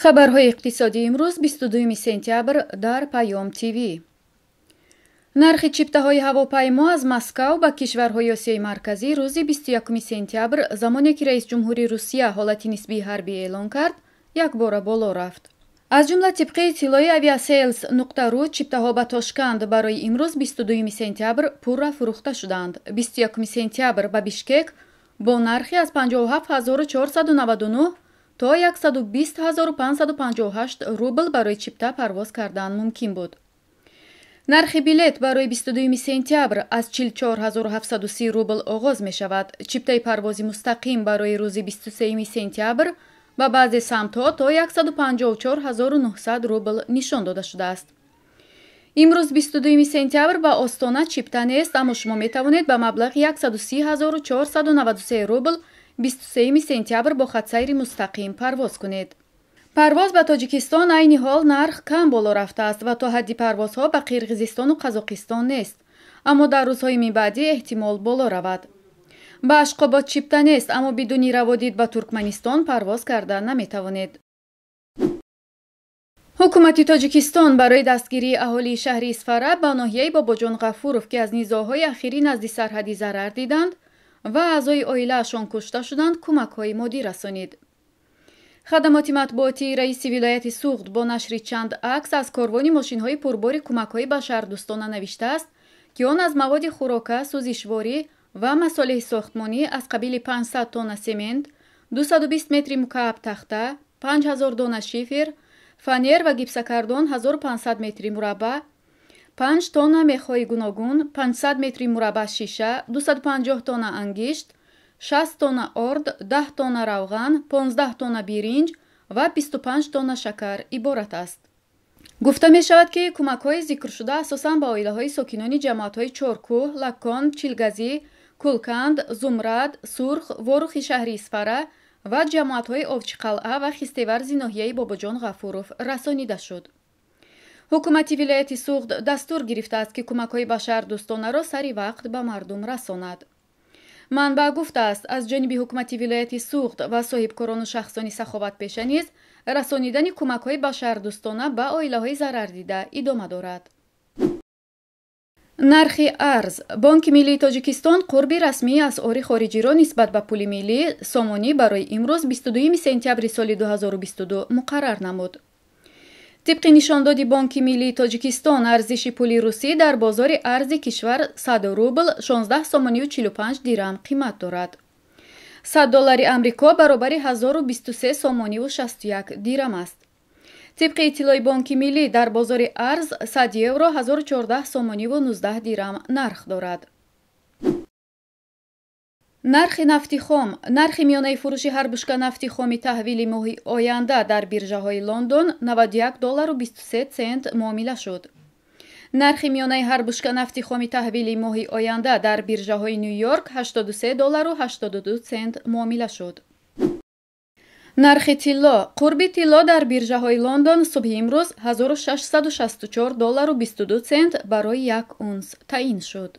Хабарҳои иқтисодии имрӯз, 22 сентябр, дар Паём ТВ. Нархи чиптаҳои ҳавопаймо аз Москав ба кишварҳои Осиёи Марказӣ рӯзи 21 сентябр, замоне ки раис ҷумҳури Русия ҳолати нисбии ҳарбӣ эълон кард, якбора боло рафт. Аз ҷумла, тибқи иттилои Aviasales.ru, чиптаҳо ба Тошканд барои имрӯз, 22 сентябр, пурра фурӯхта шуданд. 21 сентябр ба Бишкек бо нархи аз 57 499 то 120 558 рубл барои чипта парвоз кардан мумкин буд. Нархи билет барои 22 сентябр аз 44 730 рубл оғоз мешавад. Чиптаи парвози мустақим барои рӯзи 23 сентябр ба баъзе самтҳо то 154 900 рубл нишон дода шудааст. Имрӯз, 22 сентябр, ба Остона чипта нест, аммо шумо метавонед ба маблағи 130 493 рубл 23 сентябр бо хатсайри мустақим парвоз кунед. Парвоз ба Тоҷикистон айни ҳол нарх кам боло рафтааст ва то ҳадди парвозҳо ба Қирғизистону Қазоқистон нест, аммо дар рӯзҳои минбаъдӣ эҳтимол боло равад. Ба Ашқобод чипта нест, аммо бидуни раводид ба Туркманистон парвоз карда наметавонед. Ҳукумати Тоҷикистон барои дастгирии аҳолии шаҳри Исфара ба ноҳияи Бобоҷон Ғафуров, ки аз низоъҳои ахирӣ назди сарҳадӣ зарар диданд ва аъзои оилаашон кушта шуданд, кӯмакҳои моддӣ расонид. Хадамоти матбуотии раиси вилояти Суғд бо нашри чанд акс аз корвони мошинҳои пурбори кӯмакҳои башардӯстона навиштааст, ки он аз маводи хӯрока, сӯзишворӣ ва масолеҳи сохтмонӣ аз қабили 500 тонна семент, 220 метри мукааб тахта, 5000 дона шифер, фанер ва гипсокартон 1500 метри мураббаъ, 5 тонна мехҳои гуногун, 500 метри мураббаъ шиша, 250 тонна ангишт, 60 тонна орд, 10 тонна равған, 15 тонна биринҷ ва 25 тонна шакар иборат аст. Гуфта мешавад, ки кӯмакҳои зикршуда асосан ба оилаҳои сокинони ҷамоатҳои Чоркӯҳ, Лаккон, Чилгазӣ, Кулканд, Зумрад, Сурх, Ворухи шаҳри Исфара ва ҷамоатҳои Овчиқалъа ва Хистеварзи ноҳияи Бобоҷон Ғафуров расонида шуд. Ҳукумати вилояти Суғд дастур гирифтааст, ки кӯмакҳои башардӯстонаро сари вақт ба мардум расонад. Манбаъ гуфтааст, аз ҷониби ҳукумати вилояти Суғд ва соҳибкорону шахсони саховатпеша низ расонидани кӯмакҳои башардӯстона ба оилаҳои зарардида идома дорад. Нархи арз. Бонки миллии Тоҷикистон қурби расмии асъори хориҷиро нисбат ба пули миллӣ, сомонӣ, барои имрӯз, 22 сентябри соли 2022, муқаррар намуд. Тибқи нишондоди Бонки миллии Тоҷикистон, арзиши пули русӣ дар бозори арзи кишвар 100 рубл 16 сомонию 45 дирам қимат дорад. 100 доллари Амрико баробари 1023 сомониву 61 дирам аст. Тибқи иттилои Бонки миллӣ, дар бозори арз 100 евро 1014 сомониву 19 дирам нарх дорад. Нархи нафти хом. Нархи миёнаи фурӯши ҳар бушка нафти хоми таҳвили моҳи оянда дар биржаҳои Лондон 91 доллару 23 цент муомила шуд. Нархи миёнаи ҳар бушка нафти хоми таҳвили моҳи оянда дар биржаҳои Ню Йорк 83 доллару 82 цент муомила шуд. Нархи тилло. Қурби тилло дар биржаҳои Лондон субҳи имрӯз 1664 доллару 22 цент барои як унс таъин шуд.